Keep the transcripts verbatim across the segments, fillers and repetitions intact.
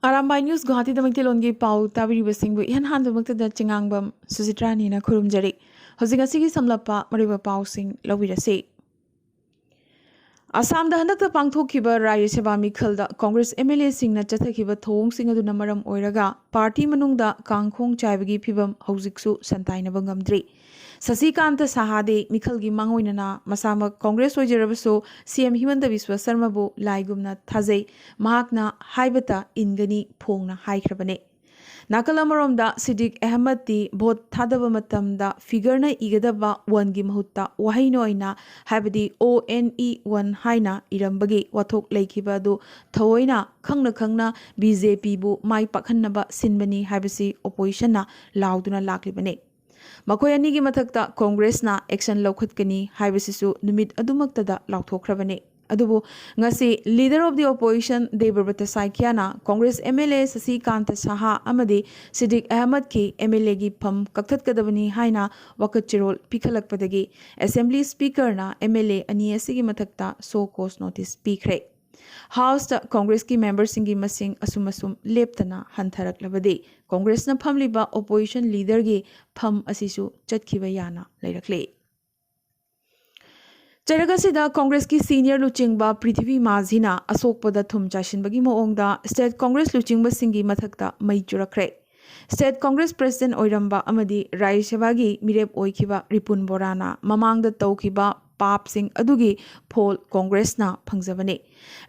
Arambai news ꯒꯨꯋꯥꯍꯥꯇꯤꯗ ꯃꯩꯇꯩꯂꯣꯟꯒꯤ ꯄꯥꯎ ꯇꯥꯕꯤꯔꯤꯕꯁꯤꯡꯕꯨ ꯏꯍꯥꯟ ꯍꯥꯟꯕꯃꯛꯇꯗ ꯆꯤꯉꯥꯡꯕꯝ ꯁꯨꯖꯤꯇ꯭ꯔꯥꯅꯤꯅ ꯈꯨꯔꯨꯝꯖꯔꯤ꯫ ꯍꯧꯖꯤꯛ ꯉꯁꯤꯒꯤ ꯁꯝꯂꯞꯄ ꯃꯔꯨꯑꯣꯏꯕ ꯄꯥꯎꯁꯤꯡ ꯂꯧꯕꯤꯔꯁꯤ꯫ ꯑꯁꯥꯝꯗ ꯍꯟꯗꯛꯇ ꯄꯥꯡꯊꯣꯛꯈꯤꯕ ꯔꯥꯖ꯭ꯌ ꯁꯚꯥ ꯃꯤꯈꯜꯗ ꯀꯣꯡꯒ꯭ꯔꯦꯁ ꯑꯦꯝ ꯑꯦꯜ ꯑꯦꯁꯤꯡꯅ ꯆꯠꯊꯈꯤꯕ ꯊꯧꯑꯣꯡꯁꯤꯡ ꯑꯗꯨꯅ ꯃꯔꯝ ꯑꯣꯏꯔꯒ ꯄꯥꯔꯇꯤ ꯃꯅꯨꯡꯗ ꯀꯥꯡꯈꯣꯡ ꯆꯥꯏꯕꯒꯤ ꯐꯤꯚꯝ ꯍꯧꯖꯤꯛꯁꯨ ꯁꯟꯇꯥꯏꯅꯕ ꯉꯝꯗ꯭ꯔꯤ꯫ ꯁꯁꯤꯀꯥꯟꯇ ꯁꯍꯥꯗꯦ ꯃꯤꯈꯜꯒꯤ ꯃꯥꯡꯑꯣꯏꯅꯅ ꯃꯁꯥꯃꯛ ꯀꯣꯡꯒ꯭ꯔꯦꯁ ꯑꯣꯏꯖꯔꯕꯁꯨ ꯁꯤ ꯑꯦꯝ ꯍꯤꯃꯟꯇ ꯕꯤꯁ꯭ꯋ ꯁꯔꯃꯕꯨ ꯂꯥꯏꯒꯨꯝꯅ ꯊꯥꯖꯩ꯫ ꯃꯍꯥꯛꯅ ꯍꯥꯏꯕꯇ ꯏꯟꯒꯅꯤ ꯐꯣꯡꯅ ꯍꯥꯏꯈ꯭ꯔꯕꯅꯤ꯫ ꯅꯥꯀꯜ ꯑꯃꯔꯣꯝꯗ ꯁꯤꯗꯤꯛ ꯑꯍꯃꯗꯇꯤ ꯚꯣꯠ ꯊꯥꯗꯕ ꯃꯇꯝꯗ ꯐꯤꯒꯔꯅ ꯏꯒꯗꯕ ꯋꯟꯒꯤ ꯃꯍꯨꯠꯇ ꯋꯥꯍꯩꯅ ꯑꯣꯏꯅ, ꯍꯥꯏꯕꯗꯤ ꯑꯣ ꯑꯦꯟ ꯏ ꯋꯟ ꯍꯥꯏꯅ ꯏꯔꯝꯕꯒꯤ ꯋꯥꯊꯣꯛ ꯂꯩꯈꯤꯕ ꯑꯗꯨ ꯊꯑꯣꯏꯅ ꯈꯪꯅ ꯈꯪꯅ ꯕꯤ ꯖꯦ ꯄꯤꯕꯨ ꯃꯥꯏ ꯄꯥꯛꯍꯟꯅꯕ ꯁꯤꯟꯕꯅꯤ ꯍꯥꯏꯕꯁꯤ ꯑꯣꯄꯣꯖꯤꯁꯟꯅ ꯂꯥꯎꯗꯨꯅ ꯂꯥꯛꯂꯤꯕꯅꯤ꯫ ꯃꯈꯣꯏ ꯑꯅꯤꯒꯤ ꯃꯊꯛꯇ ꯀꯣꯡꯒ꯭ꯔꯦꯁꯅ ꯑꯦꯛꯁꯟ ꯂꯧꯈꯠꯀꯅꯤ ꯍꯥꯏꯕꯁꯤꯁꯨ ꯅꯨꯃꯤꯠ ꯑꯗꯨꯃꯛꯇꯗ ꯂꯥꯎꯊꯣꯛꯈ꯭ꯔꯕꯅꯤ꯫ ꯑꯗꯨꯕꯨ ꯉꯁꯤ Leader of the Opposition Debabrata ꯁꯥꯏꯀꯤꯌꯥꯅ Congress M L A Sashikanta Saha ꯑꯃꯗꯤ ꯁꯤꯗꯤꯛ ꯑꯍꯃꯗꯀꯤ ꯑꯦꯝ ꯑꯦꯜ ꯑꯦꯒꯤ ꯐꯝ ꯀꯛꯊꯠꯀꯗꯕꯅꯤ ꯍꯥꯏꯅ ꯋꯥꯀꯠ ꯆꯤꯔꯣꯜ ꯄꯤꯈꯠꯂꯛꯄꯗꯒꯤ ꯑꯦꯁꯦꯝꯕ꯭ꯂꯤ ꯁ꯭ꯄꯤꯀꯔꯅ ꯑꯦꯝ ꯑꯦꯜ ꯑꯦ ꯑꯅꯤ ꯑꯁꯤꯒꯤ ꯃꯊꯛꯇ ꯁꯣ ꯀꯣꯁ ꯅꯣꯇꯤꯁ ꯄꯤꯈ꯭ꯔꯦ꯫ ꯍꯥꯎꯁꯇ ꯀꯣꯡꯒ꯭ꯔꯦꯁꯀꯤ ꯃꯦꯝꯕꯔꯁꯤꯡꯒꯤ ꯃꯁꯤꯡ ꯑꯁꯨꯝ ꯑꯁꯨꯝ ꯂꯦꯞꯇꯅ ꯍꯟꯊꯔꯛꯂꯕꯗꯤ ꯀꯣꯡꯒ꯭ꯔꯦꯁꯅ ꯐꯝꯂꯤꯕ ꯑꯣꯄꯣꯖꯤꯁꯟ ꯂꯤꯗꯔꯒꯤ ꯐꯝ ꯑꯁꯤꯁꯨ ꯆꯠꯈꯤꯕ ꯌꯥꯅ ꯂꯩꯔꯛꯂꯦ꯫ ꯆꯩꯔꯛ ꯑꯁꯤꯗ ꯀꯣꯡꯒ꯭ꯔꯦꯁꯀꯤ ꯁꯤꯅꯤꯌꯔ ꯂꯨꯆꯤꯡꯕ ꯄ꯭ꯔꯤꯊꯤꯕꯤ ꯃꯥꯖꯤꯅ ꯑꯁꯣꯛꯄꯗ ꯊꯨꯝ ꯆꯥꯏꯁꯤꯟꯕꯒꯤ ꯃꯑꯣꯡꯗ ꯁ꯭ꯇꯦꯠ ꯀꯣꯡꯒ꯭ꯔꯦꯁ ꯂꯨꯆꯤꯡꯕꯁꯤꯡꯒꯤ ꯃꯊꯛꯇ ꯃꯩ ꯆꯨꯔꯛꯈ꯭ꯔꯦ꯫ ꯁ꯭ꯇꯦꯠ ꯀꯣꯡꯒ꯭ꯔꯦꯁ ꯄ꯭ꯔꯦꯁꯤꯗꯦꯟꯠ ꯑꯣꯏꯔꯝꯕ ꯑꯃꯗꯤ ꯔꯥꯖ꯭ꯌ ꯁꯚꯥꯒꯤ ꯃꯤꯔꯦꯞ ꯑꯣꯏꯈꯤꯕ ꯔꯤꯄꯨꯟ ꯕꯣꯔꯥꯅ ꯃꯃꯥꯡꯗ ꯇꯧꯈꯤꯕ ꯄꯥꯞꯁꯤꯡ ꯑꯗꯨꯒꯤ ꯐꯣꯜ ꯀꯣꯡꯒ꯭ꯔꯦꯁꯅ ꯐꯪꯖꯕꯅꯤ꯫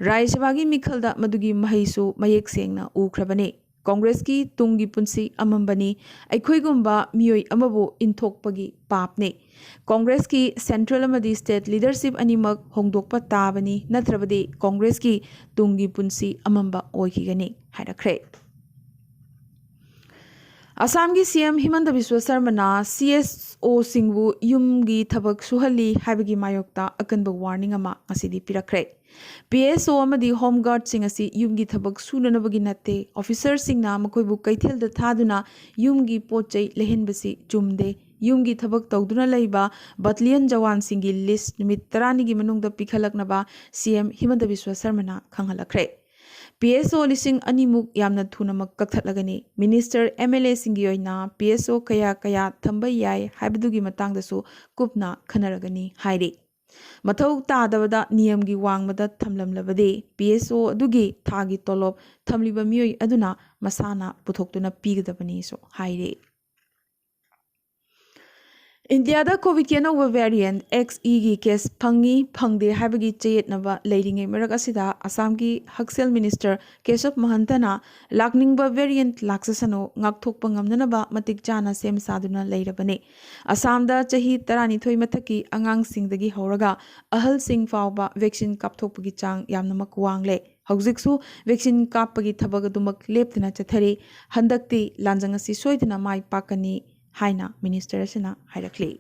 ꯔꯥꯖ꯭ꯌ ꯁꯚꯥꯒꯤ ꯃꯤꯈꯜꯗ ꯃꯗꯨꯒꯤ ꯃꯍꯩꯁꯨ ꯃꯌꯦꯛ ꯁꯦꯡꯅ ꯎꯈ꯭ꯔꯕꯅꯤ꯫ ꯀꯣꯡꯒ꯭ꯔꯦꯁꯀꯤ ꯇꯨꯡꯒꯤ ꯄꯨꯟꯁꯤ ꯑꯃꯝꯕꯅꯤ꯫ ꯑꯩꯈꯣꯏꯒꯨꯝꯕ ꯃꯤꯑꯣꯏ ꯑꯃꯕꯨ ꯏꯟꯊꯣꯛꯄꯒꯤ ꯄꯥꯞꯅꯤ꯫ ꯀꯣꯡꯒ꯭ꯔꯦꯁꯀꯤ ꯁꯦꯟꯇ꯭ꯔꯦꯜ ꯑꯃꯗꯤ ꯁ꯭ꯇꯦꯠ ꯂꯤꯗꯔꯁꯤꯞ ꯑꯅꯤꯃꯛ ꯍꯣꯡꯗꯣꯛꯄ ꯇꯥꯕꯅꯤ, ꯅꯠꯇ꯭ꯔꯕꯗꯤ ꯀꯣꯡꯒ꯭ꯔꯦꯁꯀꯤ ꯇꯨꯡꯒꯤ ꯄꯨꯟꯁꯤ ꯑꯃꯝꯕ ꯑꯣꯏꯈꯤꯒꯅꯤ ꯍꯥꯏꯔꯛꯈ꯭ꯔꯦ꯫ ꯑꯁꯥꯝꯒꯤ ꯁꯤ ꯑꯦꯝ ꯍꯤꯃꯟꯇ ꯕꯤꯁ꯭ꯋ ꯁꯔꯃꯅ ꯁꯤ ꯑꯦꯁ ꯑꯣꯁꯤꯡꯕꯨ ꯌꯨꯝꯒꯤ ꯊꯕꯛ ꯁꯨꯍꯜꯂꯤ ꯍꯥꯏꯕꯒꯤ ꯃꯥꯌꯣꯛꯇ ꯑꯀꯟꯕ ꯋꯥꯔꯅꯤꯡ ꯑꯃ ꯉꯁꯤꯗꯤ ꯄꯤꯔꯛꯈ꯭ꯔꯦ꯫ ꯄꯤ ꯑꯦꯁ ꯑꯣ ꯑꯃꯗꯤ ꯍꯣꯝ ꯒꯥꯔꯗꯁꯤꯡ ꯑꯁꯤ ꯌꯨꯝꯒꯤ ꯊꯕꯛ ꯁꯨꯅꯅꯕꯒꯤ ꯅꯠꯇꯦ, ꯑꯣꯐꯤꯁꯔꯁꯤꯡꯅ ꯃꯈꯣꯏꯕꯨ ꯀꯩꯊꯦꯜꯗ ꯊꯥꯗꯨꯅ ꯌꯨꯝꯒꯤ ꯄꯣꯠ ꯆꯩ ꯂꯩꯍꯟꯕꯁꯤ ꯆꯨꯝꯗꯦ꯫ ꯌꯨꯝꯒꯤ ꯊꯕꯛ ꯇꯧꯗꯨꯅ ꯂꯩꯕ ꯕꯠꯂꯤꯌꯟ ꯖꯋꯥꯟꯁꯤꯡꯒꯤ ꯂꯤꯁ꯭ꯠ ꯅꯨꯃꯤꯠ ꯇꯔꯥꯅꯤꯒꯤ ꯃꯅꯨꯡꯗ ꯄꯤꯈꯠꯂꯛꯅꯕ ꯁꯤ ꯑꯦꯝ ꯍꯤꯃꯟꯇ ꯕꯤꯁ꯭ꯋ ꯁꯔꯃꯅ ꯈꯪꯍꯜꯂꯛꯈ꯭ꯔꯦ꯫ ꯄꯤ ꯑꯦꯁ ꯑꯣ ꯂꯤꯁꯤꯡ ꯑꯅꯤꯃꯨꯛ ꯌꯥꯝꯅ ꯊꯨꯅꯃꯛ ꯀꯛꯊꯠꯂꯒꯅꯤ꯫ ꯃꯤꯅꯤꯁꯇꯔ, ꯑꯦꯝ ꯑꯦꯜ ꯑꯦꯁꯤꯡꯒꯤ ꯑꯣꯏꯅ ꯄꯤ ꯑꯦꯁ ꯑꯣ ꯀꯌꯥ ꯀꯌꯥ ꯊꯝꯕ ꯌꯥꯏ ꯍꯥꯏꯕꯗꯨꯒꯤ ꯃꯇꯥꯡꯗꯁꯨ ꯀꯨꯞꯅ ꯈꯟꯅꯔꯒꯅꯤ ꯍꯥꯏꯔꯤ꯫ ꯃꯊꯧ ꯇꯥꯗꯕꯗ ꯅꯤꯌꯝꯒꯤ ꯋꯥꯡꯃꯗ ꯊꯝꯂꯝꯂꯕꯗꯤ ꯄꯤ ꯑꯦꯁ ꯑꯣ ꯑꯗꯨꯒꯤ ꯊꯥꯒꯤ ꯇꯣꯂꯣꯞ ꯊꯝꯂꯤꯕ ꯃꯤꯑꯣꯏ ꯑꯗꯨꯅ ꯃꯁꯥꯅ ꯄꯨꯊꯣꯛꯇꯨꯅ ꯄꯤꯒꯗꯕꯅꯤꯁꯨ ꯍꯥꯏꯔꯤ꯫ ꯏꯟꯗꯤꯌꯥꯗ ꯀꯣꯚꯤꯗꯀꯤ ꯑꯅꯧꯕ ꯚꯦꯔꯤꯌꯦꯟꯠ ꯑꯦꯛꯁ ꯏꯒꯤ ꯀꯦꯁ ꯐꯪꯉꯤ ꯐꯪꯗꯦ ꯍꯥꯏꯕꯒꯤ ꯆꯌꯦꯠꯅꯕ ꯂꯩꯔꯤꯉꯩ ꯃꯔꯛ ꯑꯁꯤꯗ, ꯑꯁꯥꯝꯒꯤ ꯍꯛꯁꯦꯜ ꯃꯤꯅꯤꯁꯇꯔ ꯀꯦꯁꯕ ꯃꯍꯟꯇꯅ ꯂꯥꯛꯅꯤꯡꯕ ꯚꯦꯔꯤꯌꯦꯟꯠ ꯂꯥꯛꯆꯁꯅꯨ, ꯉꯥꯛꯊꯣꯛꯄ ꯉꯝꯅꯅꯕ ꯃꯇꯤꯛ ꯆꯥꯅ ꯁꯦꯝ ꯁꯥꯗꯨꯅ ꯂꯩꯔꯕꯅꯤ꯫ ꯑꯁꯥꯝꯗ ꯆꯍꯤ ꯇꯔꯥꯅꯤꯊꯣꯏ ꯃꯊꯛꯀꯤ ꯑꯉꯥꯡꯁꯤꯡꯗꯒꯤ ꯍꯧꯔꯒ ꯑꯍꯜꯁꯤꯡ ꯐꯥꯎꯕ ꯚꯦꯛꯁꯤꯟ ꯀꯥꯞꯊꯣꯛꯄꯒꯤ ꯆꯥꯡ ꯌꯥꯝꯅꯃꯛ ꯋꯥꯡꯂꯦ꯫ ꯍꯧꯖꯤꯛꯁꯨ ꯚꯦꯛꯁꯤꯟ ꯀꯥꯞꯄꯒꯤ ꯊꯕꯛ ꯑꯗꯨꯃꯛ ꯂꯦꯞꯇꯅ ꯆꯠꯊꯔꯤ꯫ ꯍꯟꯗꯛꯇꯤ ꯂꯥꯟꯖꯪ ꯑꯁꯤ ꯁꯣꯏꯗꯅ ꯃꯥꯏ ꯄꯥꯛꯀꯅꯤ ꯍꯥꯏꯅ ꯃꯤꯅꯤꯁꯇꯔ ꯑꯁꯤꯅ ꯍꯥꯏꯔꯛꯂꯤ꯫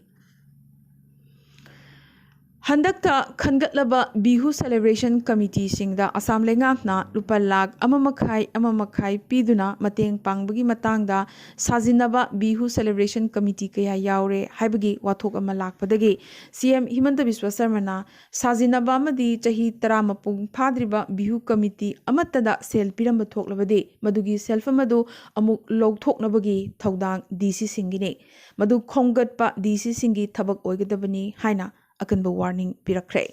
ꯍꯟꯗꯛꯇ ꯈꯟꯒꯠꯂꯕ ꯕꯤꯍꯨ ꯁꯦꯂꯦꯕ꯭ꯔꯦꯁꯟ ꯀꯃꯤꯇꯤꯁꯤꯡꯗ ꯑꯁꯥꯝ ꯂꯩꯉꯥꯛꯅ ꯂꯨꯄꯥ ꯂꯥꯈ ꯑꯃ ꯃꯈꯥꯏ, ꯑꯃ ꯃꯈꯥꯏ ꯄꯤꯗꯨꯅ ꯃꯇꯦꯡ ꯄꯥꯡꯕꯒꯤ ꯃꯇꯥꯡꯗ ꯁꯥꯖꯤꯟꯅꯕ ꯕꯤꯍꯨ ꯁꯦꯂꯦꯕ꯭ꯔꯦꯁꯟ ꯀꯃꯤꯇꯤ ꯀꯌꯥ ꯌꯥꯎꯔꯦ ꯍꯥꯏꯕꯒꯤ ꯋꯥꯊꯣꯛ ꯑꯃ ꯂꯥꯛꯄꯗꯒꯤ ꯁꯤ ꯑꯦꯝ ꯍꯤꯃꯟꯇ ꯕꯤꯁ꯭ꯋ ꯁꯔꯃꯅ ꯁꯥꯖꯤꯟꯅꯕ ꯑꯃꯗꯤ ꯆꯍꯤ ꯇꯔꯥ ꯃꯄꯨꯡ ꯐꯥꯗ꯭ꯔꯤꯕ ꯕꯤꯍꯨ ꯀꯃꯤꯇꯤ ꯑꯃꯠꯇꯗ ꯁꯦꯜ ꯄꯤꯔꯝꯕ ꯊꯣꯛꯂꯕꯗꯤ ꯃꯗꯨꯒꯤ ꯁꯦꯜꯐꯝ ꯑꯗꯨ ꯑꯃꯨꯛ ꯂꯧꯊꯣꯛꯅꯕꯒꯤ ꯊꯧꯗꯥꯡ ꯗꯤ ꯁꯤꯁꯤꯡꯒꯤꯅꯤ꯫ ꯃꯗꯨ ꯈꯣꯝꯒꯠꯄ ꯗꯤ ꯁꯤꯁꯤꯡꯒꯤ ꯊꯕꯛ ꯑꯣꯏꯒꯗꯕꯅꯤ ꯍꯥꯏꯅ ꯑꯀꯟꯕ ꯋꯥꯔꯅꯤꯡ ꯄꯤꯔꯛꯈ꯭ꯔꯦ꯫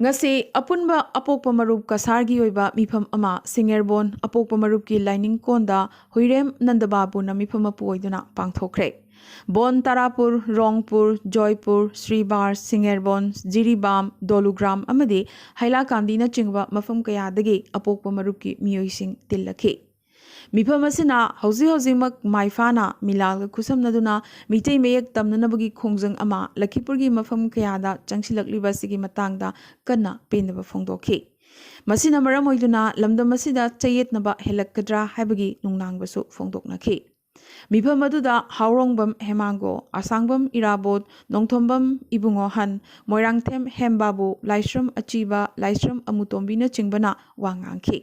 ꯉꯁꯤ ꯑꯄꯨꯟꯕ ꯑꯄꯣꯛꯄ ꯃꯔꯨꯞ ꯀꯁꯥꯔꯒꯤ ꯑꯣꯏꯕ ꯃꯤꯐꯝ ꯑꯃ ꯁꯤꯡꯉꯦꯔꯕꯣꯟ ꯑꯄꯣꯛꯄ ꯃꯔꯨꯞꯀꯤ ꯂꯥꯏꯅꯤꯡ ꯀꯣꯟꯗ ꯍꯨꯏꯔꯦꯝ ꯅꯟꯗꯕꯥꯕꯨꯅ ꯃꯤꯐꯝ ꯃꯄꯨ ꯑꯣꯏꯗꯨꯅ ꯄꯥꯡꯊꯣꯛꯈ꯭ꯔꯦ꯫ ꯕꯣꯟ ꯇꯥꯔꯥꯄꯨꯔ, ꯔꯣꯡꯄꯨꯔ, ꯖꯣꯏꯄꯨꯔ, ꯁ꯭ꯔꯤꯕꯥꯔ, ꯁꯤꯡꯉꯦꯔꯕꯣꯟ, ꯖꯤꯔꯤꯕꯥꯝ, ꯗꯣꯂꯨꯒ꯭ꯔꯥꯝ ꯑꯃꯗꯤ ꯍꯩꯂꯥꯀꯥꯟꯗꯤꯅꯆꯤꯡꯕ ꯃꯐꯝ ꯀꯌꯥꯗꯒꯤ ꯑꯄꯣꯛꯄ ꯃꯔꯨꯞꯀꯤ ꯃꯤꯑꯣꯏꯁꯤꯡ ꯇꯤꯜꯂꯛꯈꯤ꯫ ꯃꯤꯐꯝ ꯑꯁꯤꯅ ꯍꯧꯖꯤꯛ ꯍꯧꯖꯤꯛꯃꯛ ꯃꯥꯏꯐꯥꯅ ꯃꯤꯂꯥꯜꯒ ꯈꯨꯠꯁꯝꯅꯗꯨꯅ ꯃꯤꯇꯩ ꯃꯌꯦꯛ ꯇꯝꯅꯅꯕꯒꯤ ꯈꯣꯡꯖꯪ ꯑꯃ ꯂꯈꯤꯄꯨꯔꯒꯤ ꯃꯐꯝ ꯀꯌꯥꯗ ꯆꯪꯁꯤꯜꯂꯛꯂꯤꯕ ꯑꯁꯤꯒꯤ ꯃꯇꯥꯡꯗ ꯀꯟꯅ ꯄꯦꯟꯗꯕ ꯐꯣꯡꯗꯣꯛꯈꯤ꯫ ꯃꯁꯤꯅ ꯃꯔꯝ ꯑꯣꯏꯗꯨꯅ ꯂꯝꯗꯝ ꯑꯁꯤꯗ ꯆꯌꯦꯠꯅꯕ ꯍꯦꯜꯂꯛꯀꯗ꯭ꯔꯥ ꯍꯥꯏꯕꯒꯤ ꯅꯨꯡꯅꯥꯡꯕꯁꯨ ꯐꯣꯡꯗꯣꯛꯅꯈꯤ꯫ ꯃꯤꯐꯝ ꯑꯗꯨꯗ ꯍꯥꯎꯔꯣꯡꯕꯝ ꯍꯦꯃꯥꯡꯒꯣ, ꯑꯁꯥꯡꯕꯝ ꯏꯔꯥꯕꯣꯠ, ꯅꯣꯡꯊꯣꯝꯕꯝ ꯏꯕꯨꯡꯉꯣꯍꯟ, ꯃꯣꯏꯔꯥꯡꯊꯦꯝ ꯍꯦꯝꯕꯥꯕꯨ, ꯂꯥꯏꯁ꯭ꯔꯝ ꯑꯆꯤꯕ, ꯂꯥꯏꯁ꯭ꯔꯝ ꯑꯃꯨꯇꯣꯝꯕꯤꯅꯆꯤꯡꯕꯅ ꯋꯥ ꯉꯥꯡꯈꯤ꯫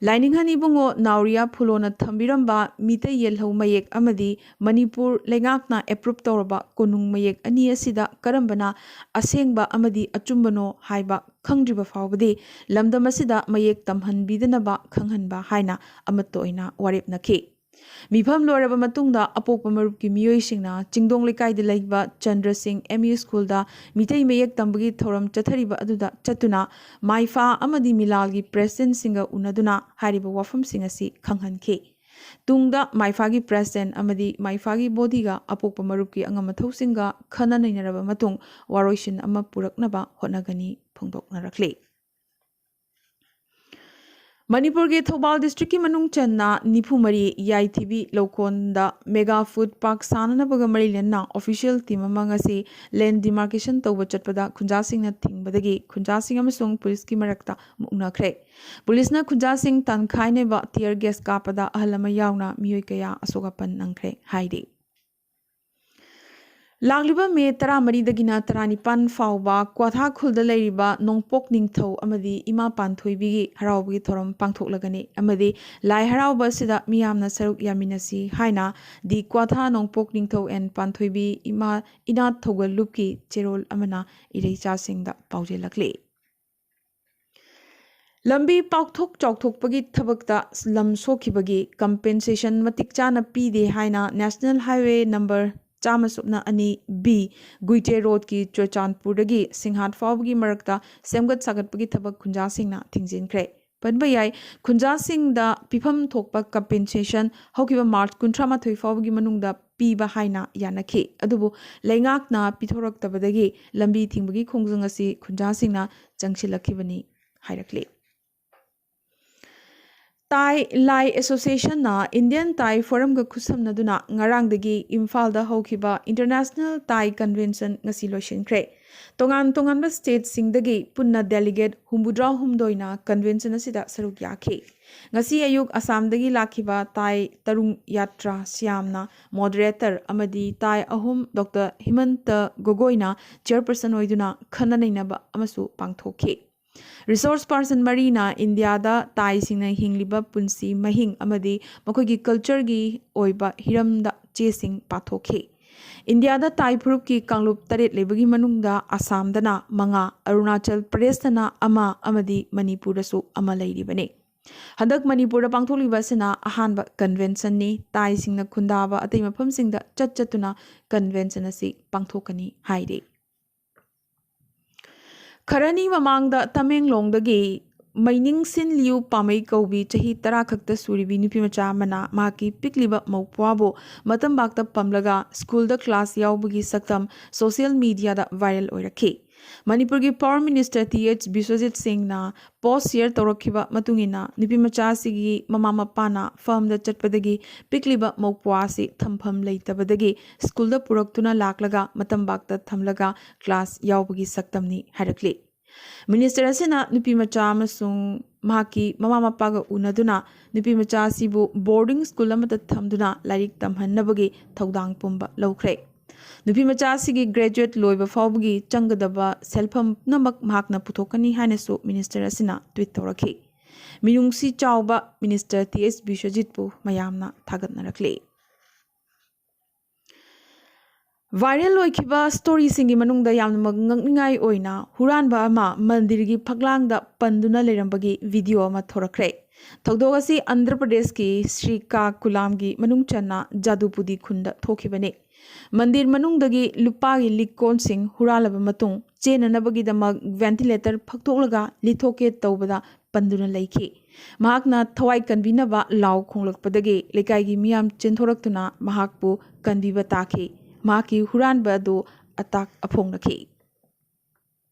ꯂꯥꯏꯅꯤꯡꯍꯟ ꯏꯕꯨꯡꯉꯣ ꯅꯥꯎꯔꯤꯌꯥ ꯐꯨꯂꯣꯅ ꯊꯝꯕꯤꯔꯝꯕ ꯃꯤꯇꯩ ꯌꯦꯜꯍꯧ ꯃꯌꯦꯛ ꯑꯃꯗꯤ ꯃꯅꯤꯄꯨꯔ ꯂꯩꯉꯥꯛꯅ ꯑꯦꯄ꯭ꯔꯨꯞ ꯇꯧꯔꯕ ꯀꯣꯅꯨꯡ ꯃꯌꯦꯛ ꯑꯅꯤ ꯑꯁꯤꯗ ꯀꯔꯝꯕꯅ ꯑꯁꯦꯡꯕ ꯑꯃꯗꯤ ꯑꯆꯨꯝꯕꯅꯣ ꯍꯥꯏꯕ ꯈꯪꯗ꯭ꯔꯤꯕ ꯐꯥꯎꯕꯗꯤ ꯂꯝꯗꯝ ꯑꯁꯤꯗ ꯃꯌꯦꯛ ꯇꯝꯍꯟꯕꯤꯗꯅꯕ ꯈꯪꯍꯟꯕ ꯍꯥꯏꯅ ꯑꯃꯠꯇ ꯑꯣꯏꯅ ꯋꯥꯔꯦꯞꯅꯈꯤ꯫ ꯃꯤꯐꯝ ꯂꯣꯏꯔꯕ ꯃꯇꯨꯡꯗ ꯑꯄꯣꯛꯄ ꯃꯔꯨꯞꯀꯤ ꯃꯤꯑꯣꯏꯁꯤꯡꯅ ꯆꯤꯡꯗꯣꯡ ꯂꯩꯀꯥꯏꯗ ꯂꯩꯕ ꯆꯟꯗ꯭ꯔ ꯁꯤꯡ ꯑꯦꯝ ꯏ ꯁ꯭ꯀꯨꯜꯗ ꯃꯤꯇꯩ ꯃꯌꯦꯛ ꯇꯝꯕꯒꯤ ꯊꯧꯔꯝ ꯆꯠꯊꯔꯤꯕ ꯑꯗꯨꯗ ꯆꯠꯇꯨꯅ ꯃꯥꯏꯐꯥ ꯑꯃꯗꯤ ꯃꯤꯂꯥꯜꯒꯤ ꯄ꯭ꯔꯦꯁꯤꯗꯦꯟꯠꯁꯤꯡꯒ ꯎꯅꯗꯨꯅ ꯍꯥꯏꯔꯤꯕ ꯋꯥꯐꯝꯁꯤꯡ ꯑꯁꯤ ꯈꯪꯍꯟꯈꯤ꯫ ꯇꯨꯡꯗ ꯃꯥꯏꯐꯥꯒꯤ ꯄ꯭ꯔꯦꯁꯤꯗꯦꯟꯠ ꯑꯃꯗꯤ ꯃꯥꯏꯐꯥꯒꯤ ꯕꯣꯗꯤꯒ ꯑꯄꯣꯛꯄ ꯃꯔꯨꯞꯀꯤ ꯑꯉꯝ ꯑꯊꯧꯁꯤꯡꯒ ꯈꯟꯅ ꯅꯩꯅꯔꯕ ꯃꯇꯨꯡ ꯋꯥꯔꯣꯏꯁꯤꯟ ꯑꯃ ꯄꯨꯔꯛꯅꯕ ꯍꯣꯠꯅꯒꯅꯤ ꯐꯣꯡꯗꯣꯛꯅꯔꯛꯂꯤ꯫ ꯃꯅꯤꯄꯨꯔꯒꯤ ꯊꯧꯕꯥꯜ ꯗꯤꯁꯇ꯭ꯔꯤꯛꯀꯤ ꯃꯅꯨꯡ ꯆꯟꯅ ꯅꯤꯐꯨ ꯃꯔꯤ ꯌꯥꯏꯊꯤꯕꯤ ꯂꯧꯀꯣꯟꯗ ꯃꯦꯒꯥ ꯐꯨꯗ ꯄꯥꯔꯛ ꯁꯥꯅꯅꯕꯒ ꯃꯔꯤ ꯂꯩꯅꯅ ꯑꯣꯐꯤꯁꯤꯌꯦꯜ ꯇꯤꯝ ꯑꯃ ꯉꯁꯤ ꯂꯦꯟ ꯗꯤꯃꯥꯔꯀꯦꯁꯟ ꯇꯧꯕ ꯆꯠꯄꯗ ꯈꯨꯟꯖꯥꯁꯤꯡꯅ ꯊꯤꯡꯕꯗꯒꯤ ꯈꯨꯟꯖꯥꯁꯤꯡ ꯑꯃꯁꯨꯡ ꯄꯨꯂꯤꯁꯀꯤ ꯃꯔꯛꯇ ꯃꯨꯛꯅꯈ꯭ꯔꯦ꯫ ꯄꯨꯂꯤꯁꯅ ꯈꯨꯟꯖꯥꯁꯤꯡ ꯇꯥꯟꯈꯥꯏꯅꯕ ꯇꯤꯌꯔ ꯒꯦꯁ ꯀꯥꯞꯄꯗ ꯑꯍꯜ ꯑꯃ ꯌꯥꯎꯅ ꯃꯤꯑꯣꯏ ꯀꯌꯥ ꯑꯁꯣꯛ ꯑꯄꯟ ꯅꯪꯈ꯭ꯔꯦ ꯍꯥꯏꯔꯤ꯫ ꯂꯥꯛꯂꯤꯕ ꯃꯦ ꯇꯔꯥꯃꯔꯤꯗꯒꯤꯅ ꯇꯔꯥꯅꯤꯄꯥꯟ ꯐꯥꯎꯕ ꯀ꯭ꯋꯥꯊꯥ ꯈꯨꯜꯗ ꯂꯩꯔꯤꯕ ꯅꯣꯡꯄꯣꯛ ꯅꯤꯡꯊꯧ ꯑꯃꯗꯤ ꯏꯃꯥ ꯄꯥꯟꯊꯣꯏꯕꯤꯒꯤ ꯍꯔꯥꯎꯕꯒꯤ ꯊꯧꯔꯝ ꯄꯥꯡꯊꯣꯛꯂꯒꯅꯤ ꯑꯃꯗꯤ ꯂꯥꯏ ꯍꯔꯥꯎꯕ ꯑꯁꯤꯗ ꯃꯤꯌꯥꯝꯅ ꯁꯔꯨꯛ ꯌꯥꯃꯤꯟꯅꯁꯤ ꯍꯥꯏꯅ ꯗꯤ ꯀ꯭ꯋꯥꯊꯥ ꯅꯣꯡꯄꯣꯛ ꯅꯤꯡꯊꯧ ꯑꯦꯟ ꯄꯥꯟꯊꯣꯏꯕꯤ ꯏꯃꯥ ꯏꯅꯥꯠ ꯊꯧꯒꯜꯂꯨꯞꯀꯤ ꯆꯦꯔꯣꯜ ꯑꯃꯅ ꯏꯔꯩꯆꯥꯁꯤꯡꯗ ꯄꯥꯎꯖꯦꯜꯂꯛꯂꯤ꯫ ꯂꯝꯕꯤ ꯄꯥꯛꯊꯣꯛ ꯆꯥꯎꯊꯣꯛꯄꯒꯤ ꯊꯕꯛꯇ ꯂꯝ ꯁꯣꯛꯈꯤꯕꯒꯤ ꯀꯝꯄꯦꯟꯁꯦꯁꯟ ꯃꯇꯤꯛ ꯆꯥꯅ ꯄꯤꯗꯦ ꯍꯥꯏꯅ ꯅꯦꯁꯅꯦꯜ ꯍꯥꯏꯋꯦ ꯅꯝꯕꯔ ꯆꯥꯝꯃ ꯁꯨꯞꯅ ꯑꯅꯤ ꯕꯤ ꯒꯨꯏꯇꯦ ꯔꯣꯗꯀꯤ ꯆꯨꯔꯆꯥꯟꯄꯨꯔꯗꯒꯤ ꯁꯤꯡꯍꯥꯠ ꯐꯥꯎꯕꯒꯤ ꯃꯔꯛꯇ ꯁꯦꯝꯒꯠ ꯁꯥꯒꯠꯄꯒꯤ ꯊꯕꯛ ꯈꯨꯟꯖꯥꯁꯤꯡꯅ ꯊꯤꯡꯖꯤꯟꯈ꯭ꯔꯦ꯫ ꯄꯟꯕ ꯌꯥꯏ, ꯈꯨꯟꯖꯥꯁꯤꯡꯗ ꯄꯤꯐꯝ ꯊꯣꯛꯄ ꯀꯝꯄꯦꯟꯁꯦꯁꯟ ꯍꯧꯈꯤꯕ ꯃꯥꯔꯆ ꯀꯨꯟꯊ꯭ꯔꯥ ꯃꯥꯊꯣꯏ ꯐꯥꯎꯕꯒꯤ ꯃꯅꯨꯡꯗ ꯄꯤꯕ ꯍꯥꯏꯅ ꯌꯥꯅꯈꯤ꯫ ꯑꯗꯨꯕꯨ ꯂꯩꯉꯥꯛꯅ ꯄꯤꯊꯣꯔꯛꯇꯕꯗꯒꯤ ꯂꯝꯕꯤ ꯊꯤꯡꯕꯒꯤ ꯈꯣꯡꯖꯪ ꯑꯁꯤ ꯈꯨꯟꯖꯥꯁꯤꯡꯅ ꯆꯪꯁꯤꯜꯂꯛꯈꯤꯕꯅꯤ ꯍꯥꯏꯔꯛꯂꯤ꯫ ꯇꯥꯏ ꯂꯥꯏ ꯑꯦꯁꯣꯁꯤꯌꯦꯁꯟꯅ ꯏꯟꯗꯤꯌꯟ ꯇꯥꯏ ꯐꯣꯔꯝꯒ ꯈꯨꯠꯁꯝꯅꯗꯨꯅ ꯉꯔꯥꯡꯗꯒꯤ ꯏꯝꯐꯥꯜꯗ ꯍꯧꯈꯤꯕ ꯏꯟꯇꯔꯅꯦꯁꯅꯦꯜ ꯇꯥꯏ ꯀꯟꯚꯦꯟꯁꯟ ꯉꯁꯤ ꯂꯣꯏꯁꯤꯟꯈ꯭ꯔꯦ꯫ ꯇꯣꯉꯥꯟ ꯇꯣꯉꯥꯟꯕ ꯁ꯭ꯇꯦꯠꯁꯤꯡꯗꯒꯤ ꯄꯨꯟꯅ ꯗꯦꯂꯤꯒꯦꯠ ꯍꯨꯝꯐꯨꯇꯔꯥ ꯍꯨꯝꯗꯣꯏꯅ ꯀꯟꯚꯦꯟꯁꯟ ꯑꯁꯤꯗ ꯁꯔꯨꯛ ꯌꯥꯈꯤ꯫ ꯉꯁꯤ ꯑꯌꯨꯛ ꯑꯁꯥꯝꯗꯒꯤ ꯂꯥꯛꯈꯤꯕ ꯇꯥꯏ ꯇꯔꯨꯡ ꯌꯥꯇ꯭ꯔꯥ ꯁ꯭ꯌꯥꯝꯅ ꯃꯣꯗꯔꯦꯇꯔ ꯑꯃꯗꯤ ꯇꯥꯏ ꯑꯍꯨꯝ ꯗꯣꯛꯇꯔ ꯍꯤꯃꯟꯇ ꯒꯣꯒꯣꯏꯅ ꯆꯤꯌꯔꯄꯔꯁꯟ ꯑꯣꯏꯗꯨꯅ ꯈꯟꯅ ꯅꯩꯅꯕ ꯑꯃꯁꯨ ꯄꯥꯡꯊꯣꯛꯈꯤ꯫ ꯔꯤꯁꯣꯔꯁ ꯄꯥꯔꯁꯟ ꯃꯔꯤꯅ ꯏꯟꯗꯤꯌꯥꯗ ꯇꯥꯏꯁꯤꯡꯅ ꯍꯤꯡꯂꯤꯕ ꯄꯨꯟꯁꯤ ꯃꯍꯤꯡ ꯑꯃꯗꯤ ꯃꯈꯣꯏꯒꯤ ꯀꯜꯆꯔꯒꯤ ꯑꯣꯏꯕ ꯍꯤꯔꯝꯗ ꯆꯦꯁꯤꯡ ꯄꯥꯊꯣꯛꯈꯤ꯫ ꯏꯟꯗꯤꯌꯥꯗ ꯇꯥꯏ ꯐꯨꯔꯨꯞꯀꯤ ꯀꯥꯡꯂꯨꯞ ꯇꯔꯦꯠ ꯂꯩꯕꯒꯤ ꯃꯅꯨꯡꯗ ꯑꯁꯥꯝꯗꯅ ꯃꯉꯥ, ꯑꯔꯨꯅꯥꯆꯜ ꯄ꯭ꯔꯗꯦꯁꯇꯅ ꯑꯃ ꯑꯃꯗꯤ ꯃꯅꯤꯄꯨꯔꯗꯁꯨ ꯑꯃ ꯂꯩꯔꯤꯕꯅꯤ꯫ ꯍꯟꯗꯛ ꯃꯅꯤꯄꯨꯔꯗ ꯄꯥꯡꯊꯣꯛꯂꯤꯕ ꯑꯁꯤꯅ ꯑꯍꯥꯟꯕ ꯀꯟꯚꯦꯟꯁꯟꯅꯤ꯫ ꯇꯥꯏꯁꯤꯡꯅ ꯈꯨꯟꯗꯥꯕ ꯑꯇꯩ ꯃꯐꯝꯁꯤꯡꯗ ꯆꯠ ꯆꯠꯇꯨꯅ ꯀꯟꯚꯦꯟꯁꯟ ꯑꯁꯤ ꯄꯥꯡꯊꯣꯛꯀꯅꯤ ꯍꯥꯏꯔꯤ꯫ ꯈꯔꯅꯤ ꯃꯃꯥꯡꯗ ꯇꯃꯦꯡꯂꯣꯡꯗꯒꯤ ꯃꯩꯅꯤꯡ ꯁꯤꯟ ꯂꯤꯌꯨ ꯄꯥꯃꯩ ꯀꯧꯕꯤ ꯆꯍꯤ ꯇꯔꯥ ꯈꯛꯇ ꯁꯨꯔꯤꯕꯤ ꯅꯨꯄꯤꯃꯆꯥ ꯑꯃꯅ ꯃꯍꯥꯛꯀꯤ ꯄꯤꯛꯂꯤꯕ ꯃꯧꯄ꯭ꯋꯥꯕꯨ ꯃꯇꯝꯕꯥꯛꯇ ꯄꯝꯂꯒ ꯁ꯭ꯀꯨꯜꯗ ꯀ꯭ꯂꯥꯁ ꯌꯥꯎꯕꯒꯤ ꯁꯛꯇꯝ ꯁꯣꯁꯤꯌꯦꯜ ꯃꯤꯗꯤꯌꯥꯗ ꯚꯥꯏꯔꯦꯜ ꯑꯣꯏꯔꯛꯈꯤ꯫ ꯃꯅꯤꯄꯨꯔꯒꯤ power minister T H Biswajit ꯁꯤꯡꯅ ꯄꯣꯁ ꯁꯤꯌꯔ ꯇꯧꯔꯛꯈꯤꯕ ꯃꯇꯨꯡ ꯏꯟꯅ, ꯅꯨꯄꯤꯃꯆꯥ ꯑꯁꯤꯒꯤ ꯃꯃꯥ ꯃꯄꯥꯅ ꯐꯥꯔꯝꯗ ꯆꯠꯄꯗꯒꯤ ꯄꯤꯛꯂꯤꯕ ꯃꯧꯄ꯭ꯋꯥ ꯑꯁꯤ ꯊꯝꯐꯝ ꯂꯩꯇꯕꯗꯒꯤ ꯁ꯭ꯀꯨꯜꯗ ꯄꯨꯔꯛꯇꯨꯅ ꯂꯥꯛꯂꯒ ꯃꯇꯝꯕꯥꯛꯇ ꯊꯝꯂꯒ ꯀ꯭ꯂꯥꯁ ꯌꯥꯎꯕꯒꯤ ꯁꯛꯇꯝꯅꯤ ꯍꯥꯏꯔꯛꯂꯤ꯫ ꯃꯤꯅꯤꯁꯇꯔ ꯑꯁꯤꯅ ꯅꯨꯄꯤꯃꯆꯥ ꯑꯃꯁꯨꯡ ꯃꯍꯥꯛꯀꯤ ꯃꯃꯥ ꯃꯄꯥꯒ ꯎꯅꯗꯨꯅ ꯅꯨꯄꯤꯃꯆꯥ ꯑꯁꯤꯕꯨ ꯕꯣꯔꯗꯤꯡ ꯁ꯭ꯀꯨꯜ ꯑꯃꯗ ꯊꯝꯗꯨꯅ ꯂꯥꯏꯔꯤꯛ ꯇꯝꯍꯟꯅꯕꯒꯤ ꯊꯧꯗꯥꯡ ꯄꯨꯝꯕ ꯂꯧꯈ꯭ꯔꯦ꯫ ꯅꯨꯄꯤꯃꯆꯥ ꯑꯁꯤꯒꯤ ꯒ꯭ꯔꯦꯖꯨꯑꯦꯠ ꯂꯣꯏꯕ ꯐꯥꯎꯕꯒꯤ ꯆꯪꯒꯗꯕ ꯁꯦꯜꯐꯝ ꯄꯨꯝꯅꯃꯛ ꯃꯍꯥꯛꯅ ꯄꯨꯊꯣꯛꯀꯅꯤ ꯍꯥꯏꯅꯁꯨ ꯃꯤꯅꯤꯁꯇꯔ ꯑꯁꯤꯅ ꯇ꯭ꯋꯤꯠ ꯇꯧꯔꯛꯈꯤ꯫ ꯃꯤꯅꯨꯡꯁꯤ ꯆꯥꯎꯕ ꯃꯤꯅꯤꯁꯇꯔ ꯇꯤ ꯑꯩꯆ ꯕꯤꯁ꯭ꯋꯖꯤꯠꯄꯨ ꯃꯌꯥꯝꯅ ꯊꯥꯒꯠꯅꯔꯛꯂꯤ꯫ ꯚꯥꯏꯔꯦꯜ ꯑꯣꯏꯈꯤꯕ ꯁ꯭ꯇꯣꯔꯤꯁꯤꯡꯒꯤ ꯃꯅꯨꯡꯗ ꯌꯥꯝꯅꯃꯛ ꯉꯛꯅꯤꯡꯉꯥꯏ ꯑꯣꯏꯅ ꯍꯨꯔꯥꯟꯕ ꯑꯃ ꯃꯟꯗꯤꯔꯒꯤ ꯐꯛꯂꯥꯡꯗ ꯄꯟꯗꯨꯅ ꯂꯩꯔꯝꯕꯒꯤ ꯚꯤꯗꯤꯑꯣ ꯑꯃ ꯊꯣꯔꯛꯈ꯭ꯔꯦ꯫ ꯊꯧꯗꯣꯛ ꯑꯁꯤ ꯑꯟꯙ꯭ꯔ ꯄ꯭ꯔꯗꯦꯁꯀꯤ ꯁ꯭ꯔꯤ ꯀꯥꯀꯨꯂꯥꯝꯒꯤ ꯃꯅꯨꯡ ꯆꯟꯅ ꯖꯥꯗꯨꯄꯨꯗꯤ ꯈꯨꯟꯗ ꯊꯣꯛꯈꯤꯕꯅꯤ꯫ ꯃꯟꯗꯤꯔ ꯃꯅꯨꯡꯗꯒꯤ ꯂꯨꯄꯥꯒꯤ ꯂꯤꯛ ꯀꯣꯟꯁꯤꯡ ꯍꯨꯔꯥꯜꯂꯕ ꯃꯇꯨꯡ, ꯆꯦꯟꯅꯅꯕꯒꯤꯗꯃꯛ ꯚꯦꯟꯇꯤꯂꯦꯇꯔ ꯐꯛꯇꯣꯛꯂꯒ ꯂꯤꯊꯣꯛꯀꯦ ꯇꯧꯕꯗ ꯄꯟꯗꯨꯅ ꯂꯩꯈꯤ꯫ ꯃꯍꯥꯛꯅ ꯊꯋꯥꯏ ꯀꯟꯕꯤꯅꯕ ꯂꯥꯎ ꯈꯣꯡꯂꯛꯄꯗꯒꯤ ꯂꯩꯀꯥꯏꯒꯤ ꯃꯤꯌꯥꯝ ꯆꯦꯟꯊꯣꯔꯛꯇꯨꯅ ꯃꯍꯥꯛꯄꯨ ꯀꯟꯕꯤꯕ ꯇꯥꯈꯤ꯫ ꯃꯍꯥꯛꯀꯤ ꯍꯨꯔꯥꯟꯕ ꯑꯗꯨ ꯑꯇꯥꯛ ꯑꯐꯣꯡꯅꯈꯤ꯫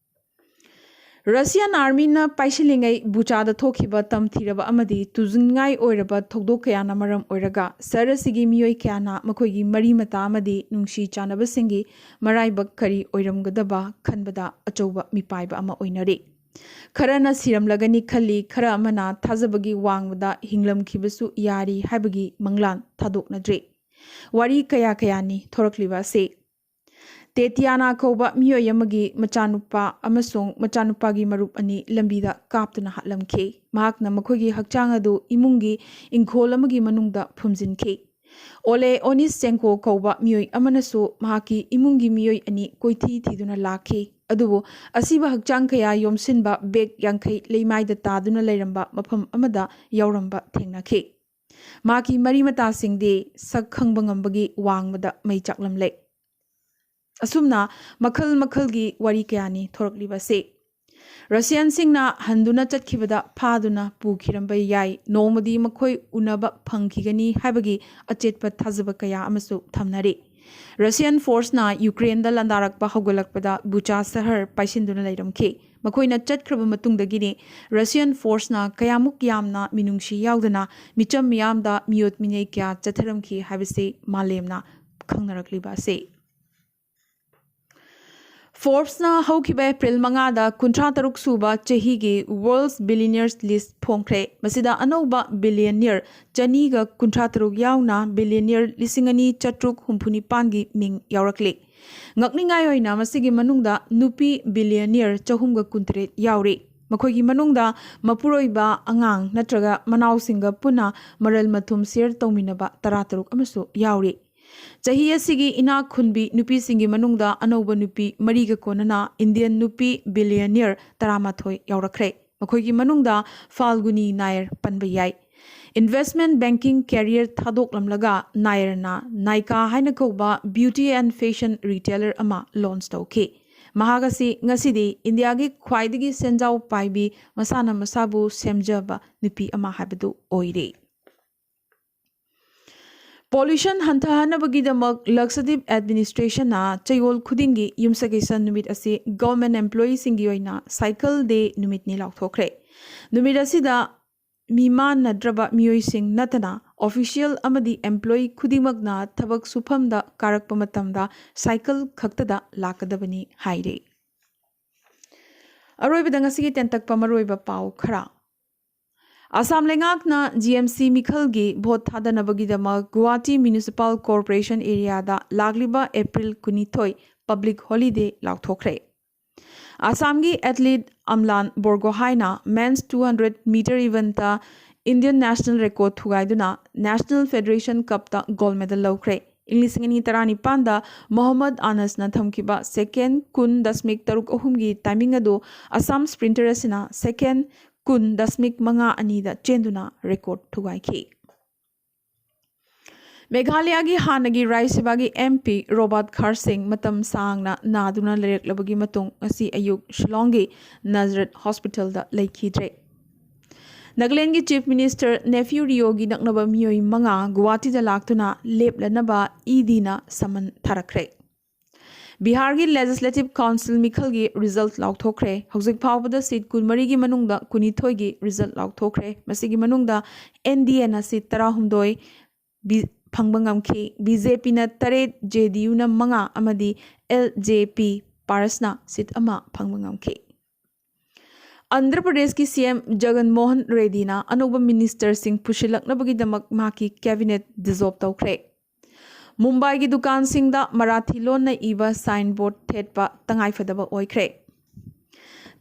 ꯔꯁꯤꯌꯥꯟ ꯑꯥꯔꯃꯤꯅ ꯄꯥꯏꯁꯤꯜꯂꯤꯉꯩ ꯕꯨꯆꯥꯗ ꯊꯣꯛꯈꯤꯕ ꯇꯝꯊꯤꯔꯕ ꯑꯃꯗꯤ ꯇꯨꯖꯅꯤꯡꯉꯥꯏ ꯑꯣꯏꯔꯕ ꯊꯧꯗꯣꯛ ꯀꯌꯥꯅ ꯃꯔꯝ ꯑꯣꯏꯔꯒ ꯁꯍꯔ ꯑꯁꯤꯒꯤ ꯃꯤꯑꯣꯏ ꯀꯌꯥꯅ ꯃꯈꯣꯏꯒꯤ ꯃꯔꯤ ꯃꯇꯥ ꯑꯃꯗꯤ ꯅꯨꯡꯁꯤ ꯆꯥꯟꯅꯕꯁꯤꯡꯒꯤ ꯃꯔꯥꯏꯕꯛ ꯀꯔꯤ ꯑꯣꯏꯔꯝꯒꯗꯕ ꯈꯟꯕꯗ ꯑꯆꯧꯕ ꯃꯤꯄꯥꯏꯕ ꯑꯃ ꯑꯣꯏꯅꯔꯤ꯫ ꯈꯔꯅ ꯁꯤꯔꯝꯂꯒꯅꯤ ꯈꯜꯂꯤ, ꯈꯔ ꯑꯃꯅ ꯊꯥꯖꯕꯒꯤ ꯋꯥꯡꯃꯗ ꯍꯤꯡꯂꯝꯈꯤꯕꯁꯨ ꯌꯥꯔꯤ ꯍꯥꯏꯕꯒꯤ ꯃꯪꯂꯥꯟ ꯊꯥꯗꯣꯛꯅꯗ꯭ꯔꯤ꯫ ꯋꯥꯔꯤ ꯀꯌꯥ ꯀꯌꯥꯅꯤ ꯊꯣꯔꯛꯂꯤꯕ ꯑꯁꯤ꯫ ꯇꯦꯇꯤꯌꯥꯅꯥ ꯀꯧꯕ ꯃꯤꯑꯣꯏ ꯑꯃꯒꯤ ꯃꯆꯥꯅꯨꯄꯥ ꯑꯃꯁꯨꯡ ꯃꯆꯥꯅꯨꯄꯥꯒꯤ ꯃꯔꯨꯞ ꯑꯅꯤ ꯂꯝꯕꯤꯗ ꯀꯥꯞꯇꯨꯅ ꯍꯥꯠꯂꯝꯈꯤ꯫ ꯃꯍꯥꯛꯅ ꯃꯈꯣꯏꯒꯤ ꯍꯛꯆꯥꯡ ꯑꯗꯨ ꯏꯃꯨꯡꯒꯤ ꯏꯪꯈꯣꯜ ꯑꯃꯒꯤ ꯃꯅꯨꯡꯗ ꯐꯨꯝꯖꯤꯟꯈꯤ꯫ ꯑꯣꯂꯦ ꯑꯣꯅꯤꯁꯆꯦꯟꯀꯣ ꯀꯧꯕ ꯃꯤꯑꯣꯏ ꯑꯃꯅꯁꯨ ꯃꯍꯥꯛꯀꯤ ꯏꯃꯨꯡꯒꯤ ꯃꯤꯑꯣꯏ ꯑꯅꯤ ꯀꯣꯏꯊꯤ ꯊꯤꯗꯨꯅ ꯂꯥꯛꯈꯤ, ꯑꯗꯨꯕꯨ ꯑꯁꯤꯕ ꯍꯛꯆꯥꯡ ꯀꯌꯥ ꯌꯣꯝꯁꯤꯟꯕ ꯕꯦꯒ ꯌꯥꯡꯈꯩ ꯂꯩꯃꯥꯏꯗ ꯇꯥꯗꯨꯅ ꯂꯩꯔꯝꯕ ꯃꯐꯝ ꯑꯃꯗ ꯌꯥꯎꯔꯝꯕ ꯊꯦꯡꯅꯈꯤ꯫ ꯃꯍꯥꯛꯀꯤ ꯃꯔꯤ ꯃꯇꯥꯁꯤꯡꯗꯤ ꯁꯛ ꯈꯪꯕ ꯉꯝꯕꯒꯤ ꯋꯥꯡꯃꯗ ꯃꯩ ꯆꯥꯛꯂꯝꯂꯦ꯫ ꯑꯁꯨꯝꯅ ꯃꯈꯜ ꯃꯈꯜꯒꯤ ꯋꯥꯔꯤ ꯀꯌꯥꯅꯤ ꯊꯣꯔꯛꯂꯤꯕꯁꯤ꯫ ꯔꯁꯤꯌꯥꯟꯁꯤꯡꯅ ꯍꯟꯗꯨꯅ ꯆꯠꯈꯤꯕꯗ ꯐꯥꯗꯨꯅ ꯄꯨꯈꯤꯔꯝꯕ ꯌꯥꯏ, ꯅꯣꯡꯃꯗꯤ ꯃꯈꯣꯏ ꯎꯅꯕ ꯐꯪꯈꯤꯒꯅꯤ ꯍꯥꯏꯕꯒꯤ ꯑꯆꯦꯠꯄ ꯊꯥꯖꯕ ꯀꯌꯥ ꯑꯃꯁꯨ ꯊꯝꯅꯔꯤ꯫ ꯔꯁꯤꯌꯥꯟ ꯐꯣꯔꯁꯅ ꯌꯨꯀ꯭ꯔꯦꯟꯗ ꯂꯥꯟꯗꯥꯔꯛꯄ ꯍꯧꯒꯠꯂꯛꯄꯗ ꯕꯨꯆꯥ ꯁꯍꯔ ꯄꯥꯏꯁꯤꯟꯗꯨꯅ ꯂꯩꯔꯝꯈꯤ꯫ ꯃꯈꯣꯏꯅ ꯆꯠꯈ꯭ꯔꯕ ꯃꯇꯨꯡꯗꯒꯤꯅꯤ ꯔꯁꯤꯌꯥꯟ ꯐꯣꯔꯁꯅ ꯀꯌꯥꯃꯨꯛ ꯌꯥꯝꯅ ꯃꯤꯅꯨꯡꯁꯤ ꯌꯥꯎꯗꯅ ꯃꯤꯆꯝ ꯃꯤꯌꯥꯝꯗ ꯃꯤꯑꯣꯠ ꯃꯤꯅꯩ ꯀꯌꯥ ꯆꯠꯊꯔꯝꯈꯤ ꯍꯥꯏꯕꯁꯤ ꯃꯥꯂꯦꯝꯅ ꯈꯪꯅꯔꯛꯂꯤꯕ ꯑꯁꯤ꯫ ꯐꯣꯔꯕꯁꯅ ꯍꯧꯈꯤꯕ ꯑꯦꯄ꯭ꯔꯤꯜ ꯃꯉꯥꯗ ꯀꯨꯟꯊ꯭ꯔꯥ ꯇꯔꯨꯛ ꯁꯨꯕ ꯆꯍꯤꯒꯤ World's Billionaires List ꯐꯣꯡꯈ꯭ꯔꯦ꯫ ꯃꯁꯤꯗ ꯑꯅꯧꯕ ꯕꯤꯂꯤꯌꯅꯤꯌꯔ ꯆꯅꯤꯒ ꯀꯨꯟꯊ꯭ꯔꯥ ꯇꯔꯨꯛ ꯌꯥꯎꯅ ꯕꯤꯂꯤꯌꯅꯤꯌꯔ ꯂꯤꯁꯤꯡ ꯑꯅꯤ ꯆꯥꯇ꯭ꯔꯨꯛ ꯍꯨꯝꯐꯨ ꯅꯤꯄꯥꯟꯒꯤ ꯃꯤꯡ ꯌꯥꯎꯔꯛꯂꯤ꯫ ꯉꯛꯅꯤꯡꯉꯥꯏ ꯑꯣꯏꯅ ꯃꯁꯤꯒꯤ ꯃꯅꯨꯡꯗ ꯅꯨꯄꯤ ꯕꯤꯂꯤꯌꯅꯤꯌꯔ ꯆꯍꯨꯝꯒ ꯀꯨꯟꯇꯔꯦꯠ ꯌꯥꯎꯔꯤ꯫ ꯃꯈꯣꯏꯒꯤ ꯃꯅꯨꯡꯗ ꯃꯄꯨꯔꯣꯏꯕ, ꯑꯉꯥꯡ ꯅꯠꯇ꯭ꯔꯒ ꯃꯅꯥꯎꯁꯤꯡꯒ ꯄꯨꯟꯅ ꯃꯔꯜ ꯃꯊꯨꯝ ꯁꯤꯌꯔ ꯇꯧꯃꯤꯟꯅꯕ ꯇꯔꯥꯇꯔꯨꯛ ꯑꯃꯁꯨ ꯌꯥꯎꯔꯤ꯫ ꯆꯍꯤ ꯑꯁꯤꯒꯤ ꯏꯅꯥꯛ ꯈꯨꯟꯕꯤ ꯅꯨꯄꯤꯁꯤꯡꯒꯤ ꯃꯅꯨꯡꯗ ꯑꯅꯧꯕ ꯅꯨꯄꯤ ꯃꯔꯤꯒ ꯀꯣꯟꯅꯅ ꯏꯟꯗꯤꯌꯟ ꯅꯨꯄꯤ ꯕꯤꯂꯤꯌꯅꯤꯌꯔ ꯇꯔꯥꯃꯥꯊꯣꯏ ꯌꯥꯎꯔꯛꯈ꯭ꯔꯦ꯫ ꯃꯈꯣꯏꯒꯤ ꯃꯅꯨꯡꯗ ꯐꯥꯜꯒꯨꯅꯤ ꯅꯥꯌꯔ ꯄꯟꯕ ꯌꯥꯏ꯫ ꯏꯟꯚꯦꯁ꯭ꯠꯃꯦꯟꯠ ꯕꯦꯡꯀꯤꯡ ꯀꯦꯔꯤꯌꯔ ꯊꯥꯗꯣꯛꯂꯝꯂꯒ ꯅꯥꯌꯔꯅ ꯅꯥꯏꯀꯥ ꯍꯥꯏꯅ ꯀꯧꯕ ꯕ꯭ꯌꯨꯇꯤ ꯑꯦꯟ ꯐꯦꯁꯟ ꯔꯤꯇꯦꯂꯔ ꯑꯃ ꯂꯣꯟꯆ ꯇꯧꯈꯤ꯫ ꯃꯍꯥꯛ ꯑꯁꯤ ꯉꯁꯤꯗꯤ ꯏꯟꯗꯤꯌꯥꯒꯤ ꯈ꯭ꯋꯥꯏꯗꯒꯤ ꯁꯦꯟꯖꯥꯎ ꯄꯥꯏꯕꯤ, ꯃꯁꯥꯅ ꯃꯁꯥꯕꯨ ꯁꯦꯝꯖꯕ ꯅꯨꯄꯤ ꯑꯃ ꯍꯥꯏꯕꯗꯨ ꯑꯣꯏꯔꯦ꯫ ꯄꯣꯂꯨꯁꯟ ꯍꯟꯊꯍꯟꯅꯕꯒꯤꯗꯃꯛ ꯂꯛꯁꯗꯤꯞ ꯑꯦꯗꯃꯤꯅꯤꯁꯇ꯭ꯔꯦꯁꯟꯅ ꯆꯌꯣꯜ ꯈꯨꯗꯤꯡꯒꯤ ꯌꯨꯝꯁꯀꯩꯁ ꯅꯨꯃꯤꯠ ꯑꯁꯤ ꯒꯚꯔꯟꯃꯦꯟꯠ ꯑꯦꯝꯄ꯭ꯂꯣꯌꯤꯁꯤꯡꯒꯤ ꯑꯣꯏꯅ ꯁꯥꯏꯀꯜ ꯗꯦ ꯅꯨꯃꯤꯠꯅꯤ ꯂꯥꯎꯊꯣꯛꯈ꯭ꯔꯦ꯫ ꯅꯨꯃꯤꯠ ꯑꯁꯤꯗ ꯃꯤꯃꯥꯟꯅꯗ꯭ꯔꯕ ꯃꯤꯑꯣꯏꯁꯤꯡ ꯅꯠꯇꯅ ꯑꯣꯐꯤꯁꯤꯌꯦꯜ ꯑꯃꯗꯤ ꯑꯦꯝꯄ꯭ꯂꯣꯌꯤ ꯈꯨꯗꯤꯡꯃꯛꯅ ꯊꯕꯛ ꯁꯨꯐꯝꯗ ꯀꯥꯔꯛꯄ ꯃꯇꯝꯗ ꯁꯥꯏꯀꯜ ꯈꯛꯇꯗ ꯂꯥꯛꯀꯗꯕꯅꯤ ꯍꯥꯏꯔꯤ꯫ ꯑꯔꯣꯏꯕꯗ ꯉꯁꯤꯒꯤ ꯇꯦꯟꯇꯛꯄ ꯃꯔꯨꯑꯣꯏꯕ ꯄꯥꯎ ꯈꯔ꯫ ꯑꯁꯥꯝ ꯂꯩꯉꯥꯛꯅ ꯖꯤ ꯑꯦꯝ ꯁꯤ ꯃꯤꯈꯜꯒꯤ ꯚꯣꯠ ꯊꯥꯗꯅꯕꯒꯤꯗꯃꯛ ꯒꯨꯋꯥꯍꯥꯇꯤ ꯃ꯭ꯌꯨꯅꯤꯁꯤꯄꯥꯜ ꯀꯣꯔꯄꯣꯔꯦꯁꯟ ꯑꯦꯔꯤꯌꯥꯗ ꯂꯥꯛꯂꯤꯕ ꯑꯦꯄ꯭ꯔꯤꯜ ꯀꯨꯟꯅꯤꯊꯣꯏ public holiday ꯂꯥꯎꯊꯣꯛꯈ꯭ꯔꯦ꯫ ꯑꯁꯥꯝꯒꯤ athlete ꯑꯝꯂꯥꯟ ꯕꯣꯔꯒꯣꯍꯥꯏꯅ men's two hundred meter eventꯇ Indian national record ꯊꯨꯒꯥꯏꯗꯨꯅ National Federation Cupꯇ gold medal ꯂꯧꯈ꯭ꯔꯦ꯫ ꯏꯪ ꯂꯤꯁꯤꯡ ꯑꯅꯤ ꯇꯔꯥꯅꯤꯄꯥꯟꯗ ꯃꯣꯍꯝꯃꯗ ꯑꯅꯁꯅ ꯊꯝꯈꯤꯕ second ꯀꯨꯟ ꯗꯁꯃꯤꯛ ꯇꯔꯨꯛ ꯑꯍꯨꯝꯒꯤ timing ꯑꯗꯨ ꯑꯁꯥꯝ sprinter ꯑꯁꯤꯅ second ꯀꯨꯟ ꯗꯁꯃꯤꯛ ꯃꯉꯥ ꯑꯅꯤꯗ ꯆꯦꯟꯗꯨꯅ record ꯊꯨꯒꯥꯏꯈꯤ꯫ ꯃꯦꯘꯥꯂꯌꯥꯒꯤ ꯍꯥꯟꯅꯒꯤ ꯔꯥꯖ꯭ꯌ ꯁꯚꯥꯒꯤ MP ꯔꯣꯕꯥꯔꯠ ꯈꯥꯔꯁꯤꯡ ꯃꯇꯝ ꯁꯥꯡꯅ ꯅꯥꯗꯨꯅ ꯂꯩꯔꯛꯂꯕꯒꯤ ꯃꯇꯨꯡ ꯉꯁꯤ ꯑꯌꯨꯛ ꯁꯤꯂꯣꯡꯒꯤ ꯅꯖꯔꯠ ꯍꯣꯁꯄꯤꯇꯥꯜꯗ ꯂꯩꯈꯤꯗ꯭ꯔꯦ꯫ ꯅꯥꯒꯥꯂꯦꯟꯒꯤ Chief Minister ꯅꯦꯐ꯭ꯌꯨ ꯔꯤꯑꯣꯒꯤ ꯅꯛꯅꯕ ꯃꯤꯑꯣꯏ ꯃꯉꯥ ꯒꯨꯋꯥꯍꯥꯇꯤꯗ ꯂꯥꯛꯇꯨꯅ ꯂꯦꯞꯂꯅꯕ EDꯅ summon ꯊꯥꯔꯛꯈ꯭ꯔꯦ꯫ ꯕꯤꯍꯥꯔꯒꯤ Legislative Council ꯃꯤꯈꯜꯒꯤ result ꯂꯥꯎꯊꯣꯛꯈ꯭ꯔꯦ꯫ ꯍꯧꯖꯤꯛ ꯐꯥꯎꯕꯗ seat ꯀꯨꯟꯃꯔꯤꯒꯤ ꯃꯅꯨꯡꯗ ꯀꯨꯟꯅꯤꯊꯣꯏꯒꯤ result ꯂꯥꯎꯊꯣꯛꯈ꯭ꯔꯦ꯫ ꯃꯁꯤꯒꯤ ꯃꯅꯨꯡꯗ NDAꯅ seat ꯇꯔꯥꯍꯨꯝꯗꯣꯏ ꯕꯤ-, ꯐꯪꯕ ꯉꯝꯈꯤ꯫ BJPꯅ ꯇꯔꯦꯠ, JDUꯅ ꯃꯉꯥ ꯑꯃꯗꯤ LJP ꯄꯥꯔꯁꯅ seat ꯑꯃ ꯐꯪꯕ ꯉꯝꯈꯤ꯫ ꯑꯟꯙ꯭ꯔ ꯄ꯭ꯔꯗꯦꯁꯀꯤ CM ꯖꯒꯟ ꯃꯣꯍꯟ ꯔꯦꯗꯤꯅ ꯑꯅꯧꯕ ministerꯁꯤꯡ ꯄꯨꯁꯤꯜꯂꯛꯅꯕꯒꯤꯗꯃꯛ ꯃꯍꯥꯛꯀꯤ cabinet dissolve ꯇꯧꯈ꯭ꯔꯦ꯫ ꯃꯨꯝꯕꯥꯏꯒꯤ ꯗꯨꯀꯥꯟꯁꯤꯡꯗ ꯃꯔꯥꯊꯤ ꯂꯣꯟꯅ ꯏꯕ signboard ꯊꯦꯠꯄ ꯇꯉꯥꯏꯐꯗꯕ ꯑꯣꯏꯈ꯭ꯔꯦ꯫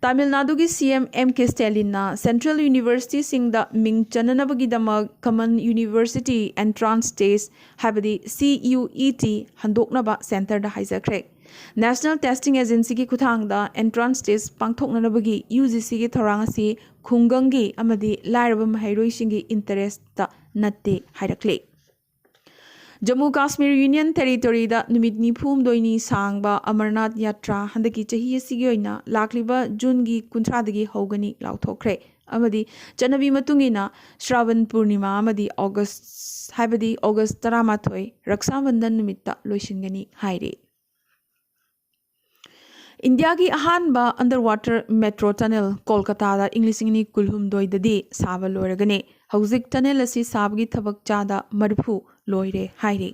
ꯇꯥꯃꯤꯜ ꯅꯥꯗꯨꯒꯤ CM M K Stallinꯅ central universityꯁꯤꯡꯗ ꯃꯤꯡ ꯆꯟꯅꯅꯕꯒꯤꯗꯃꯛ Common University Entrance Test ꯍꯥꯏꯕꯗꯤ CUET ꯍꯟꯗꯣꯛꯅꯕ centreꯗ ꯍꯥꯏꯖꯈ꯭ꯔꯦ꯫ National Testing Agencyꯒꯤ ꯈꯨꯠꯊꯥꯡꯗ entrance test ꯄꯥꯡꯊꯣꯛꯅꯅꯕꯒꯤ UGCꯒꯤ ꯊꯧꯔꯥꯡ ꯑꯁꯤ ꯈꯨꯡꯒꯪꯒꯤ ꯑꯃꯗꯤ ꯂꯥꯏꯔꯕ ꯃꯍꯩꯔꯣꯏꯁꯤꯡꯒꯤ interestꯇ ꯅꯠꯇꯦ ꯍꯥꯏꯔꯛꯂꯤ꯫ ꯖꯝꯃꯨ ꯀꯥꯁꯃꯤꯔ Union Territoryꯗ ꯅꯨꯃꯤꯠ ꯅꯤꯐꯨ ꯍꯨꯝꯗꯣꯏꯅꯤ ꯁꯥꯡꯕ ꯑꯃꯔꯅꯥꯊ ꯌꯥꯇ꯭ꯔꯥ ꯍꯟꯗꯛꯀꯤ ꯆꯍꯤ ꯑꯁꯤꯒꯤ ꯑꯣꯏꯅ ꯂꯥꯛꯂꯤꯕ ꯖꯨꯟꯒꯤ ꯀꯨꯟꯊ꯭ꯔꯥꯗꯒꯤ ꯍꯧꯒꯅꯤ ꯂꯥꯎꯊꯣꯛꯈ꯭ꯔꯦ ꯑꯃꯗꯤ ꯆꯠꯅꯕꯤ ꯃꯇꯨꯡ ꯏꯟꯅ ꯁ꯭ꯔꯥꯕꯟ ꯄꯨꯔꯅꯤꯃꯥ ꯑꯃꯗꯤ ꯑꯣꯒꯁ, ꯍꯥꯏꯕꯗꯤ ꯑꯣꯒꯁ ꯇꯔꯥꯃꯥꯊꯣꯏ, ꯔꯛꯁꯥ ꯕꯟꯙꯟ ꯅꯨꯃꯤꯠꯇ ꯂꯣꯏꯁꯤꯟꯒꯅꯤ ꯍꯥꯏꯔꯤ꯫ ꯏꯟꯗꯤꯌꯥꯒꯤ ꯑꯍꯥꯟꯕ underwater metro tunnel ꯀꯣꯜꯀꯇꯥꯗ ꯏꯪ ꯂꯤꯁꯤꯡ ꯑꯅꯤ ꯀꯨꯟꯍꯨꯝꯗꯣꯏꯗꯗꯤ ꯁꯥꯕ ꯂꯣꯏꯔꯒꯅꯤ꯫ ꯍꯧꯖꯤꯛ tunnel ꯑꯁꯤ ꯁꯥꯕꯒꯤ ꯊꯕꯛ ꯆꯥꯗ ꯃꯔꯤꯐꯨ ꯂꯣꯏꯔꯦ ꯍꯥꯏꯔꯤ꯫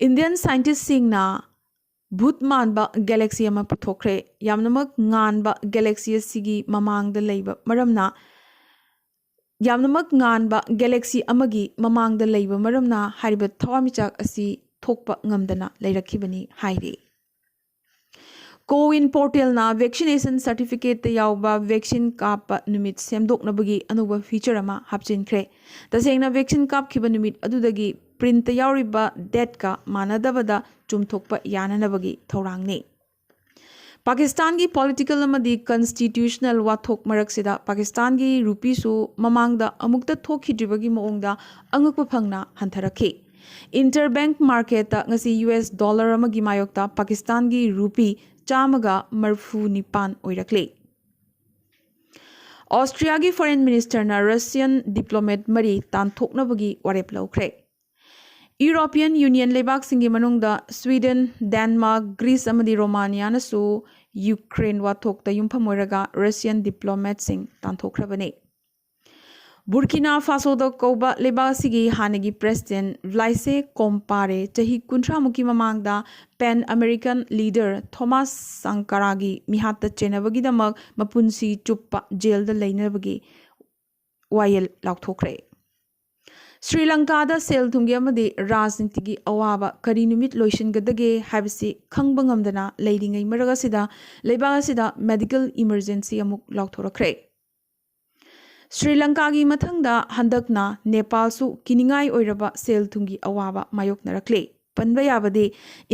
Indian scientistꯁꯤꯡꯅ ꯚꯨꯠ ꯃꯥꯟꯕ galaxy ꯑꯃ ꯄꯨꯊꯣꯛꯈ꯭ꯔꯦ꯫ ꯌꯥꯝꯅꯃꯛ ꯉꯥꯟꯕ galaxy ꯑꯁꯤꯒꯤ ꯃꯃꯥꯡꯗ ꯂꯩꯕ ꯃꯔꯝꯅ, ꯌꯥꯝꯅꯃꯛ ꯉꯥꯟꯕ galaxy ꯑꯃꯒꯤ ꯃꯃꯥꯡꯗ ꯂꯩꯕ ꯃꯔꯝꯅ ꯍꯥꯏꯔꯤꯕ ꯊꯋꯥꯟꯃꯤꯆꯥꯛ ꯑꯁꯤ ꯊꯣꯛꯄ ꯉꯝꯗꯅ ꯂꯩꯔꯛꯈꯤꯕꯅꯤ ꯍꯥꯏꯔꯤ꯫ ꯀꯣꯋꯤꯟ ꯄꯣꯔꯇꯦꯜꯅ ꯚꯦꯛꯁꯤꯅꯦꯁꯟ ꯁꯔꯇꯤꯐꯤꯀꯦꯠꯇ ꯌꯥꯎꯕ ꯚꯦꯛꯁꯤꯟ ꯀꯥꯞꯄ ꯅꯨꯃꯤꯠ ꯁꯦꯝꯗꯣꯛꯅꯕꯒꯤ ꯑꯅꯧꯕ ꯐꯤꯆꯔ ꯑꯃ ꯍꯥꯞꯆꯤꯟꯈ꯭ꯔꯦ꯫ ꯇꯁꯦꯡꯅ ꯚꯦꯛꯁꯤꯟ ꯀꯥꯞꯈꯤꯕ ꯅꯨꯃꯤꯠ ꯑꯗꯨꯗꯒꯤ ꯄ꯭ꯔꯤꯟꯇ ꯌꯥꯎꯔꯤꯕ ꯗꯦꯠꯀ ꯃꯥꯟꯅꯗꯕꯗ ꯆꯨꯝꯊꯣꯛꯄ ꯌꯥꯅꯅꯕꯒꯤ ꯊꯧꯔꯥꯡꯅꯤ꯫ ꯄꯥꯀꯤꯁꯇꯥꯟꯒꯤ ꯄꯣꯂꯤꯇꯤꯀꯦꯜ ꯑꯃꯗꯤ ꯀꯟꯁꯇꯤꯇ꯭ꯌꯨꯁꯅꯦꯜ ꯋꯥꯊꯣꯛ ꯃꯔꯛꯁꯤꯗ ꯄꯥꯀꯤꯁꯇꯥꯟꯒꯤ ꯔꯨꯄꯤꯁꯨ ꯃꯃꯥꯡꯗ ꯑꯃꯨꯛꯇ ꯊꯣꯛꯈꯤꯗ꯭ꯔꯤꯕꯒꯤ ꯃꯑꯣꯡꯗ ꯑꯉꯛꯄ ꯐꯪꯅ ꯍꯟꯊꯔꯛꯈꯤ꯫ ꯏꯟꯇꯔꯕꯦꯡꯛ ꯃꯥꯔꯀꯦꯠꯇ ꯉꯁꯤ ꯌꯨ ꯑꯦꯁ ꯗꯣꯂꯔ ꯑꯃꯒꯤ ꯃꯥꯌꯣꯛꯇ ꯄꯥꯀꯤꯁꯇꯥꯟꯒꯤ ꯔꯨꯄꯤ ꯆꯥꯝꯃꯒ ꯃꯔꯤꯐꯨ ꯅꯤꯄꯥꯟ ꯑꯣꯏꯔꯛꯂꯤ꯫ ꯑꯣꯁꯇ꯭ꯔꯤꯌꯥꯒꯤ ꯐꯣꯔꯦꯟ ꯃꯤꯅꯤꯁꯇꯔꯅ ꯔꯁꯤꯌꯟ ꯗꯤꯄ꯭ꯂꯣꯃꯦꯠ ꯃꯔꯤ ꯇꯥꯟꯊꯣꯛꯅꯕꯒꯤ ꯋꯥꯔꯦꯞ ꯂꯧꯈ꯭ꯔꯦ꯫ ꯌꯨꯔꯣꯄꯤꯌꯟ ꯌꯨꯅꯤꯌꯟ ꯂꯩꯕꯥꯛꯁꯤꯡꯒꯤ ꯃꯅꯨꯡꯗ ꯁ꯭ꯋꯤꯗꯦꯟ, ꯗꯦꯟꯃꯥꯔꯛ, ꯒ꯭ꯔꯤꯁ ꯑꯃꯗꯤ ꯔꯣꯃꯥꯅꯤꯌꯥꯅꯁꯨ ꯌꯨꯀ꯭ꯔꯦꯟ ꯋꯥꯊꯣꯛꯇ ꯌꯨꯝꯐꯝ ꯑꯣꯏꯔꯒ ꯔꯁꯤꯌꯟ ꯗꯤꯄ꯭ꯂꯣꯃꯦꯠꯁꯤꯡ ꯇꯥꯟꯊꯣꯛꯈ꯭ꯔꯕꯅꯤ꯫ ꯕꯨꯔꯀꯤꯅꯥ ꯐꯥꯁꯣꯗ ꯀꯧꯕ ꯂꯩꯕꯥꯛ ꯑꯁꯤꯒꯤ ꯍꯥꯟꯅꯒꯤ ꯄ꯭ꯔꯦꯁꯤꯗꯦꯟ ꯕ꯭ꯂꯥꯏꯁꯦ ꯀꯣꯝꯄꯥꯔꯦ ꯆꯍꯤ ꯀꯨꯟꯊ꯭ꯔꯥ ꯃꯨꯛꯀꯤ ꯃꯃꯥꯡꯗ ꯄꯦꯟ ꯑꯃꯦꯔꯤꯀꯟ ꯂꯤꯗꯔ ꯊꯣꯃꯥꯁ ꯁꯪꯀꯥꯔꯥꯒꯤ ꯃꯤꯍꯥꯠꯇ ꯆꯦꯟꯅꯕꯒꯤꯗꯃꯛ ꯃꯄꯨꯟꯁꯤ ꯆꯨꯞꯄ ꯖꯦꯜꯗ ꯂꯩꯅꯕꯒꯤ ꯋꯥꯌꯦꯜ ꯂꯥꯎꯊꯣꯛꯈ꯭ꯔꯦ꯫ ꯁ꯭ꯔꯤ ꯂꯪꯀꯥꯗ ꯁꯦꯜ ꯊꯨꯝꯒꯤ ꯑꯃꯗꯤ ꯔꯥꯖꯅꯤꯇꯤꯒꯤ ꯑꯋꯥꯕ ꯀꯔꯤ ꯅꯨꯃꯤꯠ ꯂꯣꯏꯁꯤꯟꯒꯗꯒꯦ ꯍꯥꯏꯕꯁꯤ ꯈꯪꯕ ꯉꯝꯗꯅ ꯂꯩꯔꯤꯉꯩ ꯃꯔꯛ ꯑꯁꯤꯗ ꯂꯩꯕꯥꯛ ꯑꯁꯤꯗ ꯃꯦꯗꯤꯀꯦꯜ ꯏꯃꯔꯖꯦꯟꯁꯤ ꯑꯃꯨꯛ ꯂꯥꯎꯊꯣꯔꯛꯈ꯭ꯔꯦ꯫ ꯁ꯭ꯔꯤ ꯂꯪꯀꯥꯒꯤ ꯃꯊꯪꯗ ꯍꯟꯗꯛꯅ ꯅꯦꯄꯥꯜꯁꯨ ꯀꯤꯅꯤꯡꯉꯥꯏ ꯑꯣꯏꯔꯕ ꯁꯦꯜ ꯊꯨꯝꯒꯤ ꯑꯋꯥꯕ ꯃꯥꯌꯣꯛꯅꯔꯛꯂꯦ꯫ ꯄꯟꯕ ꯌꯥꯕꯗꯤ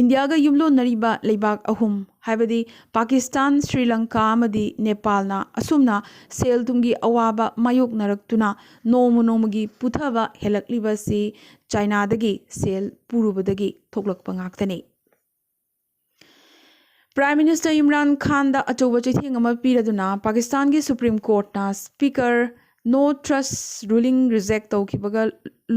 ꯏꯟꯗꯤꯌꯥꯒ ꯌꯨꯝꯂꯣꯟꯅꯔꯤꯕ ꯂꯩꯕꯥꯛ ꯑꯍꯨꯝ, ꯍꯥꯏꯕꯗꯤ ꯄꯥꯀꯤꯁꯇꯥꯟ, ꯁ꯭ꯔꯤ ꯂꯪꯀꯥ ꯑꯃꯗꯤ ꯅꯦꯄꯥꯜꯅ ꯑꯁꯨꯝꯅ ꯁꯦꯜ ꯊꯨꯝꯒꯤ ꯑꯋꯥꯕ ꯃꯥꯌꯣꯛꯅꯔꯛꯇꯨꯅ ꯅꯣꯡꯃ ꯅꯣꯡꯃꯒꯤ ꯄꯨꯊꯕ ꯍꯦꯜꯂꯛꯂꯤꯕꯁꯤ ꯆꯥꯏꯅꯥꯗꯒꯤ ꯁꯦꯜ ꯄꯨꯔꯨꯕꯗꯒꯤ ꯊꯣꯛꯂꯛꯄ ꯉꯥꯛꯇꯅꯤ꯫ ꯄ꯭ꯔꯥꯏꯝ ꯃꯤꯅꯤꯁꯇꯔ ꯏꯝꯔꯥꯟ ꯈꯥꯟꯗ ꯑꯆꯧꯕ ꯆꯩꯊꯦꯡ ꯑꯃ ꯄꯤꯔꯗꯨꯅ ꯄꯥꯀꯤꯁꯇꯥꯟꯒꯤ ꯁꯨꯄ꯭ꯔꯤꯝ ꯀꯣꯔꯠꯅ ꯁ꯭ꯄꯤꯀꯔ ꯅꯣ ꯇ꯭ꯔꯁ ꯔꯨꯂꯤꯡ ꯔꯤꯖꯦꯛ ꯇꯧꯈꯤꯕꯒ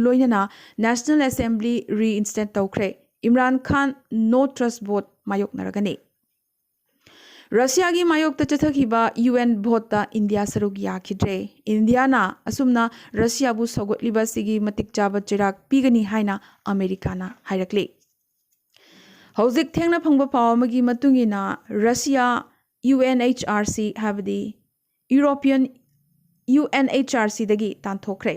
ꯂꯣꯏꯅꯅ ꯅꯦꯁꯅꯦꯜ ꯑꯦꯁꯦꯝꯕ꯭ꯂꯤ ꯔꯤꯏꯟꯁꯇꯦꯠ ꯇꯧꯈ꯭ꯔꯦ꯫ ꯏꯝꯔꯥꯟ ꯈꯥꯟ ꯅꯣ ꯇ꯭ꯔꯁ ꯚꯣꯠ ꯃꯥꯌꯣꯛꯅꯔꯒꯅꯤ꯫ ꯔꯁꯤꯌꯥꯒꯤ ꯃꯥꯌꯣꯛꯇ ꯆꯠꯊꯈꯤꯕ ꯌꯨ ꯑꯦꯟ ꯚꯣꯠꯇ ꯏꯟꯗꯤꯌꯥ ꯁꯔꯨꯛ ꯌꯥꯈꯤꯗ꯭ꯔꯦ꯫ ꯏꯟꯗꯤꯌꯥꯅ ꯑꯁꯨꯝꯅ ꯔꯁꯤꯌꯥꯕꯨ ꯁꯧꯒꯠꯂꯤꯕ ꯑꯁꯤꯒꯤ ꯃꯇꯤꯛ ꯆꯥꯕ ꯆꯩꯔꯥꯛ ꯄꯤꯒꯅꯤ ꯍꯥꯏꯅ ꯑꯃꯦꯔꯤꯀꯥꯅ ꯍꯥꯏꯔꯛꯂꯤ꯫ ꯍꯧꯖꯤꯛ ꯊꯦꯡꯅ ꯐꯪꯕ ꯄꯥꯎ ꯑꯃꯒꯤ ꯃꯇꯨꯡ ꯏꯟꯅ Russia U N H R C, ꯍꯥꯏꯕꯗꯤ European U N H R ꯁꯤꯗꯒꯤ ꯇꯥꯟꯊꯣꯛꯈ꯭ꯔꯦ꯫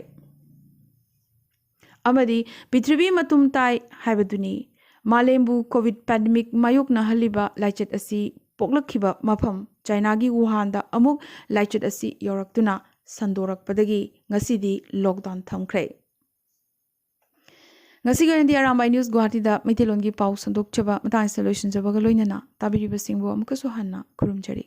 ꯑꯃꯗꯤ ꯄ꯭ꯔꯤꯊꯤꯕꯤ ꯃꯇꯨꯝ ꯇꯥꯏ ꯍꯥꯏꯕꯗꯨꯅꯤ꯫ ꯃꯥꯂꯦꯝꯕꯨ ꯀꯣꯚꯤꯗ ꯄꯦꯟꯗꯦꯃꯤꯛ ꯃꯥꯌꯣꯛꯅꯍꯜꯂꯤꯕ ꯂꯥꯏꯆꯠ ꯑꯁꯤ ꯄꯣꯛꯂꯛꯈꯤꯕ ꯃꯐꯝ ꯆꯥꯏꯅꯥꯒꯤ ꯋꯨꯍꯥꯟꯗ ꯑꯃꯨꯛ ꯂꯥꯏꯆꯠ ꯑꯁꯤ ꯌꯧꯔꯛꯇꯨꯅ ꯁꯟꯗꯣꯔꯛꯄꯗꯒꯤ ꯉꯁꯤꯗꯤ ꯂꯣꯛꯗꯥꯎꯟ ꯊꯝꯈ꯭ꯔꯦ꯫ ꯉꯁꯤꯒꯤ ꯑꯣꯏꯅꯗꯤ ꯑꯔꯥꯝꯕꯥꯏ ꯅ꯭ꯌꯨꯁ ꯒꯨꯋꯥꯍꯥꯇꯤꯗ ꯃꯩꯇꯩꯂꯣꯟꯒꯤ ꯄꯥꯎ ꯁꯟꯗꯣꯛꯆꯕ ꯃꯇꯥꯡ ꯑꯁꯤꯗ ꯂꯣꯏꯁꯤꯟꯖꯕꯒ ꯂꯣꯏꯅꯅ ꯇꯥꯕꯤꯔꯤꯕꯁꯤꯡꯕꯨ ꯑꯃꯨꯛꯀꯁꯨ ꯍꯟꯅ ꯈꯨꯔꯨꯝꯖꯔꯤ꯫